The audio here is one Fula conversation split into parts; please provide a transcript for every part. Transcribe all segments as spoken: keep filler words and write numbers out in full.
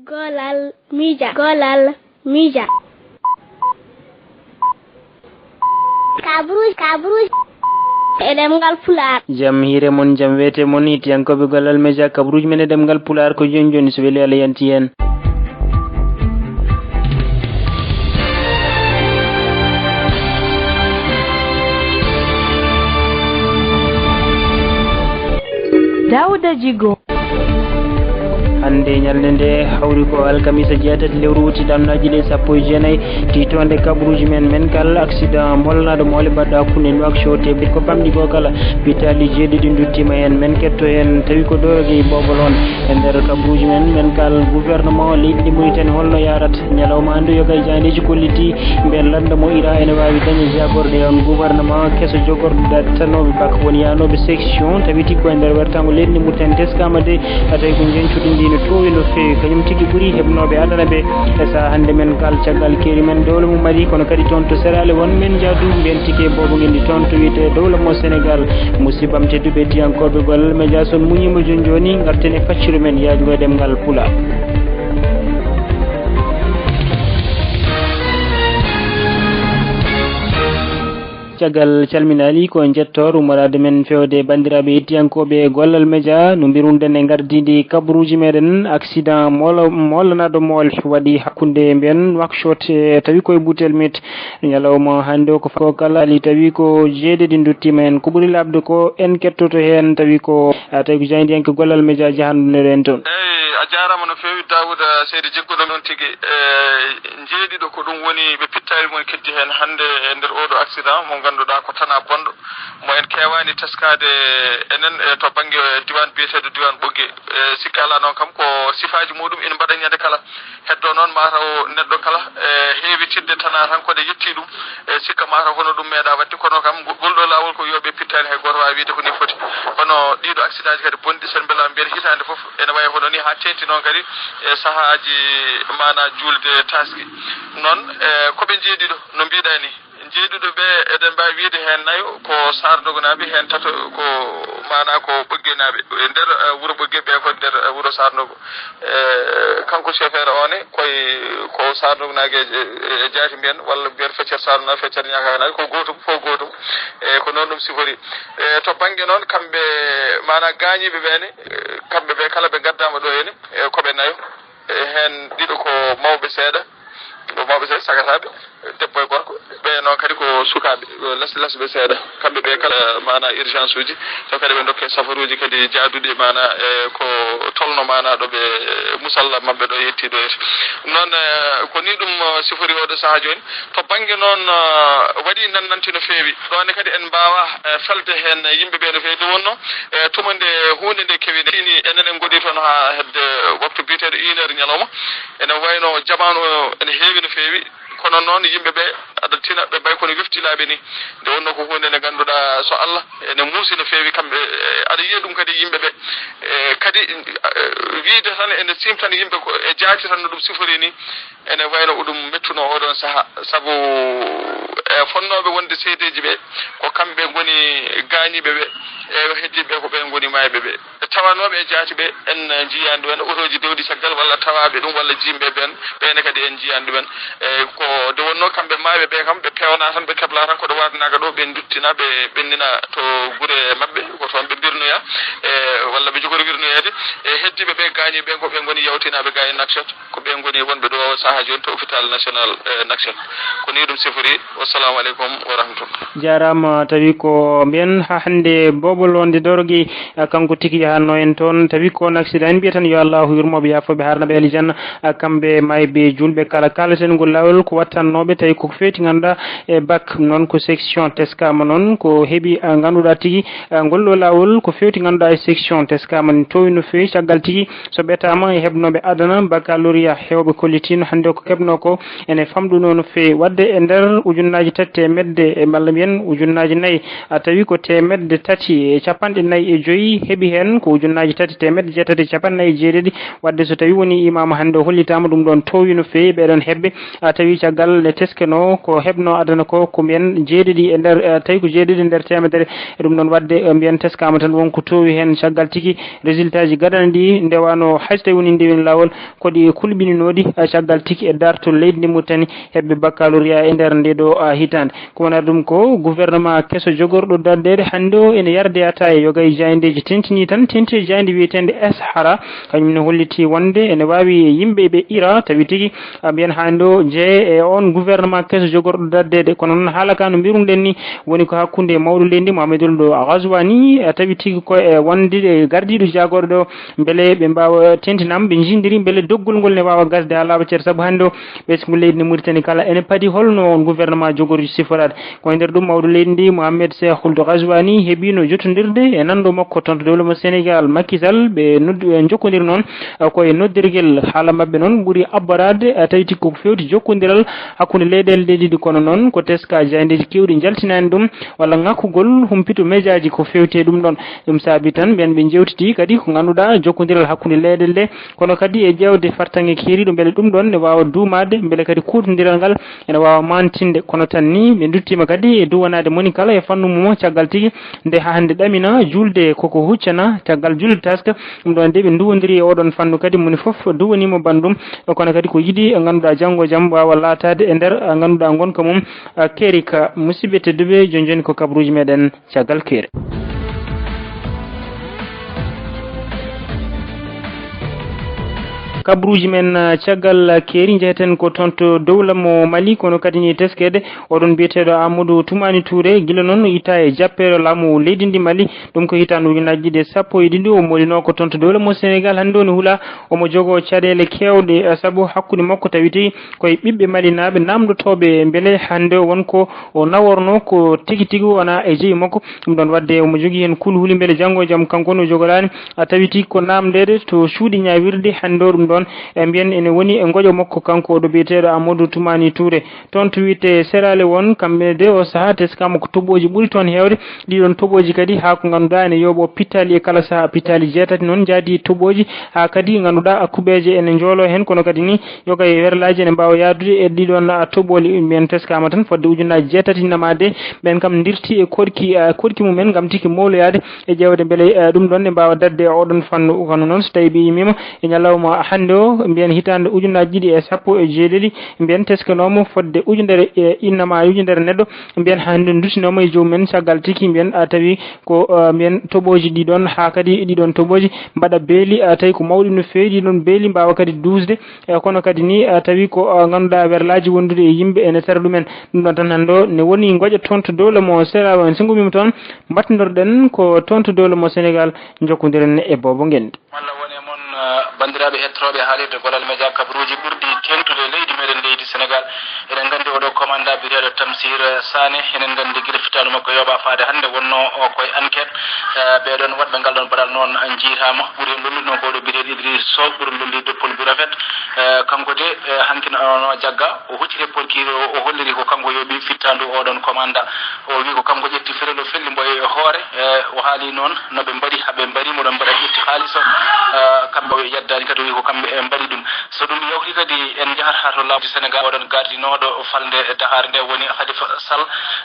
Golal Mija, Golal Mija. Kabruj, kabruj. E ɗemngal Pulaar. Jam hiire mon, jam weete mon, hettiyankooɓe Golal Mija, kabruuji men e ɗemngal Pulaar ko jooni jooni, so weli Allah yanti en. Daouda Djigo. Hannde ñalnde nde hawri ko alkamisa jeetati lewru uti ɗamnaaji ɗe sappo e jeenayi, tiitoonde kabaruuji men, men kal accident molnaaɗo moole baɗɗo hakkunde Nouakchott e ko famɗi ko kala, bitaali jeeɗiɗi nduttiima heen, men ketto heen tawi ko Dorogué Bobolon. E nder kabaruuji men, men kal gouvernement leydi ndi Mauritanie holno yaarata ñalawma hannde, yoga e jaandeeji kolliti mbeen lannda mo ira ene waawi dañde jaagorɗe e on gouvernement keso jogorɗo tanooɓe bak woni yaanooɓe section, tawi tigi ko e nder wertaango leydi ndi Mauritanie teskaama de, a tawi ko njeñcuɗi ndi no toowi no feewi, kañum tigi ɓuri heɓnooɓe adana ɓe. E sahaa hannde men kal caggal keeri men dowla mo Mali, kono kadi toon to Sierra Leone men njaadu mbeen tigi e boobo ngenndi toon to wiyetee dowla mo Sénégal. Musibbam tedduɓe tiyankooɓe Golal Media, so on muñiima jooni jooni, ngarten e faccuru men yaajngo e ɗemngal Pulaar. Caggal calminaali ko njettoor ummoraade men feewde banndiraaɓe hettiyankooɓe Golal Media, no mbiruɗen e ngardiindi kabaruuji meɗen accident moolo-, moolanaɗo moole waɗi hakkunde mbeen Nouakchott e tawi koye butel mit. Ñalawma hannde o ko fa-, ko kala ali tawi ko jeeɗiɗi nduttiima heen. Ko ɓuri laaɓde ko en kettoto heen tawi ko, a, tawi ko jaayndiyanke Golal Media jahanduɗo en toon. Eyi, a jaaraama no feewi Daouda Seydi Jikko ɗon tigi. E, jeeɗiɗo ko ɗum woni ɓe pittaali mon keddi heen hannde e nder oɗo accident mo ngannduɗaa ko tanaa bonɗo mo en keewaani teskaade enen e to bannge diiwaan biyeteeɗo diiwaan Ɓoggee. E, sikka alaa noon kam ko sifaaji muɗum ina mbaɗa ñande kala. Heddo noon, mataw neɗɗo kala, e, heewitirde tanaa tan ko nde yetti ɗum, e, sikka mataw hono ɗum meeɗa waɗde, kono kam ngo-, ngol ɗo laawol ko yo ɓe pittaani, hay gooto waawi wiide ko ni foti. Kono ɗiɗo accident ji kadi bonɗi, sen mbela mbiyen hitaande fof ene wayi hono ni, haa teeŋti noon kadi e sahaaji maana juulde taaski. Noon, e, ko ɓe jeeɗiɗo, no mbiɗa ni, jeeɗiɗo ɓe, eɗen mbaawi wiyde heen nayo ko Saarndogonaaɓe, heen tato ko maana ko Ɓoggeenaaɓe. E nder, eh, wuro Ɓoggee ɓe ko nder, eh, wuro Saarndogo. Eh, kanko chauffeur o ne, koye ko Saarndogo naage e, e, e jaati mbiyen, walla mbiyen feccere Saarndogo, feccere Ñaaka naage, ko gootum, fof gootum. E ko noon ɗum sifori. E to bannge noon, kamɓe maana gaañiiɓe ɓe ne, eh, kamɓe ɓe kala ɓe ngaddaama ɗo henne, e ko ɓe nayo. E heen ɗiɗo ko mawɓe seeɗa, ko mawɓe seeɗa, sagataaɓe, debbo e gorko. Ɓe noon kadi ko sukaaɓe, ko las-, lasɓe seeɗa. Kamɓe ɓe kala maana urgence uji, taw kadi ɓe ndokke safaruuji kadi jaaduɗi maana, e ko tolno maana ɗo ɓe musalla maɓɓe ɗo yetti ɗo yetti. Noon, e, ko ni ɗum, e, sifori oɗo sahaa jooni. To bannge noon, e, waɗi nannanti no feewi. Ɗo ne kadi en mbaawa, e, felde heen yimɓe ɓe no feewi. Nde wonnoo, e, tuma nde huunde nde kewi nde, fini enen en ngoɗii toon haa hedde waktu biyeteeɗo une heure ñalawma. Ene wayno jamaanu o ene heewi no feewi, kono noon yimɓe ɓe aɗa tina ɓe mbayi kono weftilaaɓe ni. Nde wonnoo ko huunde nde ngannduɗaa so Allah ene muusi no feewi kamɓe, e, aɗa yiya ɗum kadi yimɓe ɓe, e, kadi, e, wiide tan ene siimtana yimɓe ko e jaati tan no ɗum sifori ni. Ene wayno oɗum mettuno oɗon saha, sabu, e, fonnooɓe wonde seedeeji ɓe, ko kamɓe ngoni gaañiiɓe ɓe, e, heddiiɓe ɓe ko ɓe ngoni maayɓe ɓe. Tawanooɓe e jaati ɓe, en njiyaani ɗumen, otooji dewɗi caggal walla tawaaɓe ɗum walla jiimɓe ɓeen, ɓeene kadi en njiyaani ɗumen. E, ko nde wonnoo kamɓe maayɓe ɓe kam, ɓe peewnaa tan, ɓe keblaa tan, ko ɗo waatanaaka ɗo, ɓe nduttina, ɓe ɓennina to gure maɓɓe, ko toon ɓe mbirnoya, e, walla ɓe njogori wirnoyeede. E, heddiiɓe ɓe gaañiiɓe ɓe, ko ɓe ngoni yawtinaaɓe gaa e Nouakchott. Ko ɓe ngoni wonɓe ɗo sahaa jooni to hôpital national, eh, Nouakchott. Ko ni ɗum sifori. Wassalamu aleykum wa rahmatullah. Jaaraama. Tawi ko mbiyen haa hannde boobo loonde Dorogué, eh, kanko tigi yahanno en toon. Tawi ko on accident, en mbiyat tan yo Allahu yurmo ɓe, yaafo ɓe, haarna ɓe aljanna. Eh, kamɓe maayɓe, juulɓe kala, kaaleten ngol laawol ko wattannooɓe, tawi ko feewti ngannduɗaa e bac, noon ko section teskaama, noon ko heɓi, eh, ngannduɗaa tigi, eh, ngol ɗo laawol ko feewti ngannduɗaa e section teskaama, ne toowi no feewi caggal tigi. So ɓetaama e heɓnooɓe adana baccalauréat heewɓe kollitiino hannde ko keɓnoo ko ene famɗunoo no feewi. Waɗde e nder ujunnaaji tati teemedde e, malla mbiyen ujunnaaji nayi, a tawi ko teemedde tati e capanɗe nayi e joyi heɓi heen ko ujunnaaji tati teemedde jeetati e capanɗe nayi e jeeɗiɗi. Waɗde so tawi woni imaama hannde o hollitaama ɗum ɗoon toowi no feewi ɓeɗon heɓɓe, a tawi caggal nde teskenoo Ko heɓno adana ko, ko mbiyen jeeɗiɗi e nder, eh, tawi ko jeeɗiɗi e nder teemedere. E ɗum noon waɗde, eh, mbiyen teskaama tan won ko toowi heen. Caggal tigi, résultat ji gadani ɗi ndewano, hay so tawi woni ndewin laawol, ko ɗi kulɓininooɗi, eh, caggal tigi e dartol leydi ndi Mauritanie heɓɓe baccalauréat e nder nde ɗo, ah, hitaande. Ko wonata ɗum ko gouvernement keso jogorɗo dardeede hannde o ene yarde yata e yoga e jaayndeeji tentini tan, tenti e jaaynde wiyeteende Sahara, kañum ne holliti wonde ene waawi yimɓe ɓe ira, tawi tigi, ah, mbiyen hannde o jeye e on gouvernement keso jogorɗo dardeede. Kono noon haala ka no mbiruɗen ni woni ko hakkunde mawɗo leydi Mohamed Ould Ghazouani, ah, tawi tigi ko e wonde e gardiiɗo jaagorɗo mbele ɓe mbaawa tentinam, ɓe njindiri mbele doggol ngol ne waawa gasde haa laaɓa cer. Sabu hannde o ɓesngu leydi ndi Mauritanie kala ene padi holno on gouvernement jogori siforaade. Ko e nder ɗum mawɗo leydi ndi Mohamed Cheikh Ould Ghazouani heɓino jotondirde e nanndo makko toon to dowla mo Sénégal Macky Sall. Ɓe noddi, ɓe njokkondir noon, eh, ko e noddirgel. Haala maɓɓe noon ɓuri abbaraade, eh, tawi tigi ko feewti jokkondiral hakkunde leyɗeele ɗe ɗiɗi. Kono noon ko teska jaayndeeji keewɗi njaltinaani ɗum walla ŋakkugol humpito mejaaji ko feewti e ɗum ɗoon. Ɗum saabi tan ɓeen ɓe njewtiti kadi ko ngannduɗaa jokkondiral hakkunde leyɗeele ɗe, kono kadi e ƴeewde fartaŋŋe keeriiɗo mbele ɗum ɗoon ne waawa duumaade, mbele kadi kuutondiral ngal ene waawa maantinde. Kono tan ni ɓe nduttiima kadi e duwanaade moni kala e fannu mum o, caggal tigi nde haa hannde ɗamina juulde koko huccana caggal juulde taska. Ɗum ɗoon de ɓe nduwondiri e oɗon fannu kadi moni fof duwaniima banndum, kono kadi ko yiɗi ngannduɗaa janngo e jam waawa laataade e nder ngannduɗaa ngonka mum, ah, keeri ka. Musidɓe tedduɓe, jooni jooni ko kabaruuji meɗen caggal keeri. Kabaruuji men, ah, caggal keeri njeheten ko toon to dowla mo Mali, kono kadi ni teskeede oɗon biyeteeɗo Amadou Toumani Touré, gila noon itta e jappeere laamu leydi ndi Mali, ɗum ko hitaande ujunnaaji ɗiɗi e sappo e ɗiɗi, o molinoo ko toon to dowla mo Sénégal. Hannde o ne hula omo jogoo caɗeele keewɗe, eh, sabu hakkunde makko tawi tigi ko e ɓiɓɓe malinaaɓe naamndotooɓe mbele hannde o won ko o nawornoo ko tigi tigi wona e jeyi makko. Ɗum ɗoon waɗde omo jogii heen kulhuli mbele janngo e jam kanko ne o jogoraani, a tawi tigi ko naamndeede to cuuɗi ñaawirde hannde o. Ɗum ɗoon, eh, mbiyen ene woni e ngoƴo makko kanko oɗo biyeteeɗo Amadou Toumani Touré. Toon to wiyetee Seraale won, kamɓe ne de o sahaa teskama ko toɓooji ɓuri toon heewde. Ɗiɗon toɓooji kadi haa ko ngannduɗaa ene yooɓoo pittaali e kala sahaa. Pittaali jeetati noon njaadi toɓooji haa kadi ngannduɗaa kuɓeeje ene njooloo heen, kono kadi ni yoga e werlaaji ene mbaawa yahdude e ɗiɗon, ah, toɓooli. Mbiyen teskama tan fodde ujunnaaji jeetati namaade ɓeen kam ndirti e koɗki, ah, koɗki mumen ngam tigi mowloyaade e ƴeewde mbele, ah, ɗum ɗoon ne mbaawa daɗde e oɗon fannu. Kono noon so tawi ɓe yimiima e ñalawma hannde o, mbiyen hitaande ujunnaaji ɗiɗi e sappo e jeeɗiɗi, mbiyen teskanooma fodde ujunere e innama ujunere neɗɗo, mbiyen hannde dutinooma e joomum en caggal tigi, mbiyen a tawi ko, ah, mbiyen toɓooji ɗiɗon haa kadi ɗiɗon toɓooji mbaɗa beeli, a tawi ko mawɗi no feewi, ɗiɗon beeli mbaawa kadi duusde, e kono kadi ni, a tawi ko, ah, ngannduɗaa werlaaji wondude e yimɓe ene tara ɗumen. Ɗum ɗon tan hannde o ne woni ngoƴa toon to dowla mo Serawa, en so ngummiima toon mbattindoɗen ko toon to dowla mo Sénégal, njokkondiren e Boobo Ngenndi. Malla won e mon, eh, banndiraaɓe heɗotooɓe haalirde Gollal Media, kabaruuji ɓurɗi teeŋtude leydi meɗen, leydi Senegaal. Eɗen nganndi oɗo commandant biyeteeɗo Tamsir Sané, eɗen nganndi gila fittaandu makko yooɓaa faade hannde wonnoo o koye enquête. Eh, ɓee ɗoon waɗɓe ngal ɗoon baɗal noon njiytaama. Ɓuri heen lollude noon ko oɗo biyeteeɗo Idriss Sow, ɓuri lollude Paul Birafet. Eh, kanko de, eh, hanki no, no jagga, o hucciti e porkiire o, o holliri ko kanko yooɓi fittaandu oɗon commandant. O wi ko kanko ƴetti ferelo felli mbo e hoore, eh, o haali noon no ɓe mbaɗi, haa ɓe mbaɗi mo ɗon mbaɗa ƴetti haalis o, eh, kamɓe o yeddaani kadi o wi ko kamɓe e mbaɗi ɗum. So ɗum yawti kadi en njahat haa to laamu Senegaal, oɗon gardinooɗo falnde Dakar nde woni Khalifa Sall.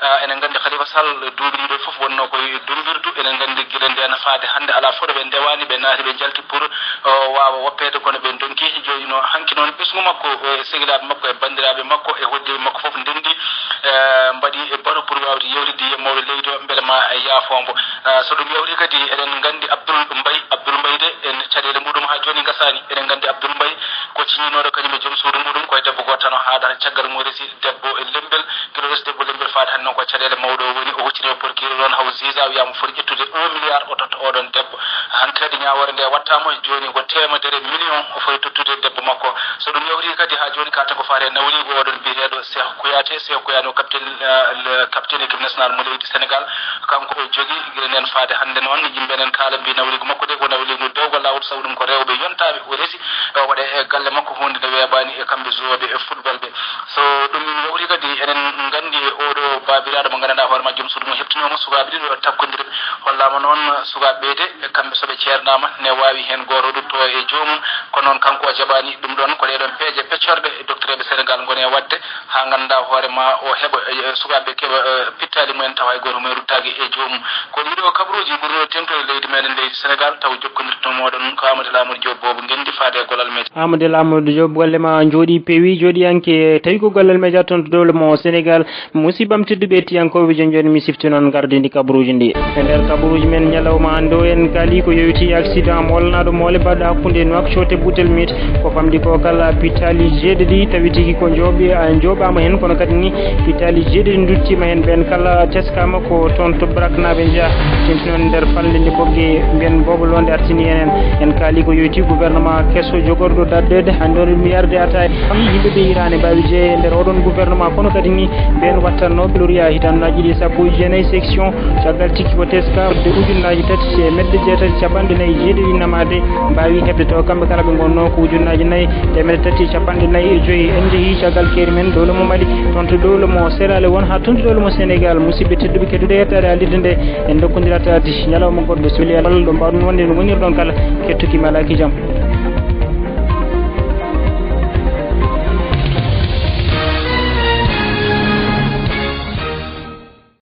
Eh, enen nganndi Khalifa Sall duuɓi ɗiɗo fof wonnoo ko e dumbirdu. Enen nganndi gila ndeen faade hannde alaa fof ɗo ɓe ndewaani, ɓe naati ɓe njalti pour o waawa woppeede, kono ɓe ndonki. Jooni noon, hanki noon, ɓesngu makko, e sehilaaɓe makko, e banndiraaɓe makko, e hoɗdiiɓe makko fof ndenndi, e, mbaɗi e batu pour waawde yewtidde e mawɗo leydi o, mbele ma yaafoo mbo. E, so ɗum yawti kadi, eɗen nganndi Abdoul Mbaye, Abdoul Mbaye de, en caɗeele muɗum haa jooni ngasaani. Eɗen nganndi Abdoul Mbaye ko ciñinooɗo kañum e joom suudu muɗum, ko e debbo gooto tan o haaɗata, caggal mum o resi debbo e Lembel, kilo resi debbo Lembel faade hannde noon ko caɗeele mawɗo o woni, o hucciti e porkiire ɗoon, haw juge a wiyaama foti ƴettude un milliard o totta oɗon debbo. Hanki kadi ñaawoore nde wattaama, jooni ko teemedere million o foti tottude debbo makko. So ɗum yawti kadi haa jooni, ka tan ko faati e nawliigu oɗon biyeteeɗo Cheikh Kouyaté. Cheikh Kouyaté o capitaine, eh, le capitaine équipe nationale mo leydi Senegaal. Kanko o jogii gila ndeen faade hannde noon, yimɓe enen kaala mbi nawliigu makko de ko nawliigu dewgol laawol, sabu ɗum ko rewɓe yontaaɓe o resi, o waɗa e galle makko huunde nde weeɓaani e kamɓe joueurɓe e football ɓe. So ɗum yawti kadi, eɗen nganndi e oɗo baabiraaɗo mo nganndanɗaa hoore ma, joom suudu mum heɓtinooma sukaaɓe ɗiɗo takkondiral. Hollaama noon sukaaɓe ɓe de, kamɓe so ɓe ceernaama, ne waawi heen gooto rutto e joomum. Kono noon, kanko o jaɓaani ɗum ɗoon, ko Ɗee ɗoon peeje peccorɗe doctereeɓe Senegaal ngoni e waɗde haa ngannduɗaa hoore ma o heɓa, e, sukaaɓe keɓa, e, pittaali mumen tawa hay gooto mumen ruttaaki e joomum. Ko ɗii ɗoo kabaruuji ɓurɗo teeŋtude e leydi meeɗen, leydi Senegaal, taw jokkondirto mooɗon ko Amadou Amadou Diop boobo ngenndi faade e gollal meeje. Amadou Amadou Diop, golle ma njooɗii peewi, jooɗiyanke, tawi ko gollal meeje toon to dowle mo Senegaal. Musidɓam tedduɓe, tiyankooɓe, jon jooni mi sifti noon gardindi kabaruuji ndi. E nder kabaruuji men ñalawma hannde o, en kaali ko yowiti accident moolanaɗo moole baɗɗo hakkunde Nouakchott e Boutelmit. Ko famɗi ko kala pittaali jeeɗiɗi tawi tigi ko jooɓi, a, jooɓaama heen, kono kadi ni pittaali jeeɗiɗi nduttiima heen. Ɓeen kala teskaama ko toon to Braknaaɓe njeyaa. Tinti noon nder falnde nde Bogge mbiyen boobo loonde artini en. En kaali ko yowiti gouvernement keso jogorɗo daɗɗeede hannde o mi yarde ataay. Yimɓe ɓe hiraani mbaawi jeye nder oɗon gouvernement, kono kadi ni ɓeen wattannooɓe Gloria hitannaaji ɗi sappo e jeenayi section, caggal tigi ko teska de ujunnaaji tati e medde jeetati capanɗe nayi e jeeɗiɗi namaade, mbaawi heɓde taw kamɓe kala ɓe ngonnoo ko ujunnaaji nayi teemedde tati e capanɗe nayi e joyi. En njehii caggal keeri men dowla mo Mali, toon to dowla mo Seraale won haa toon to dowla mo Senegaal. Musidɓe tedduɓe, kedduɗe yettaade haalirde nde, en ndokkondirat addi ñalawma goɗɗo, so weli Allah, ɗo mbaawɗon wonde no ngonirɗon kala, kettuki malaaki jam.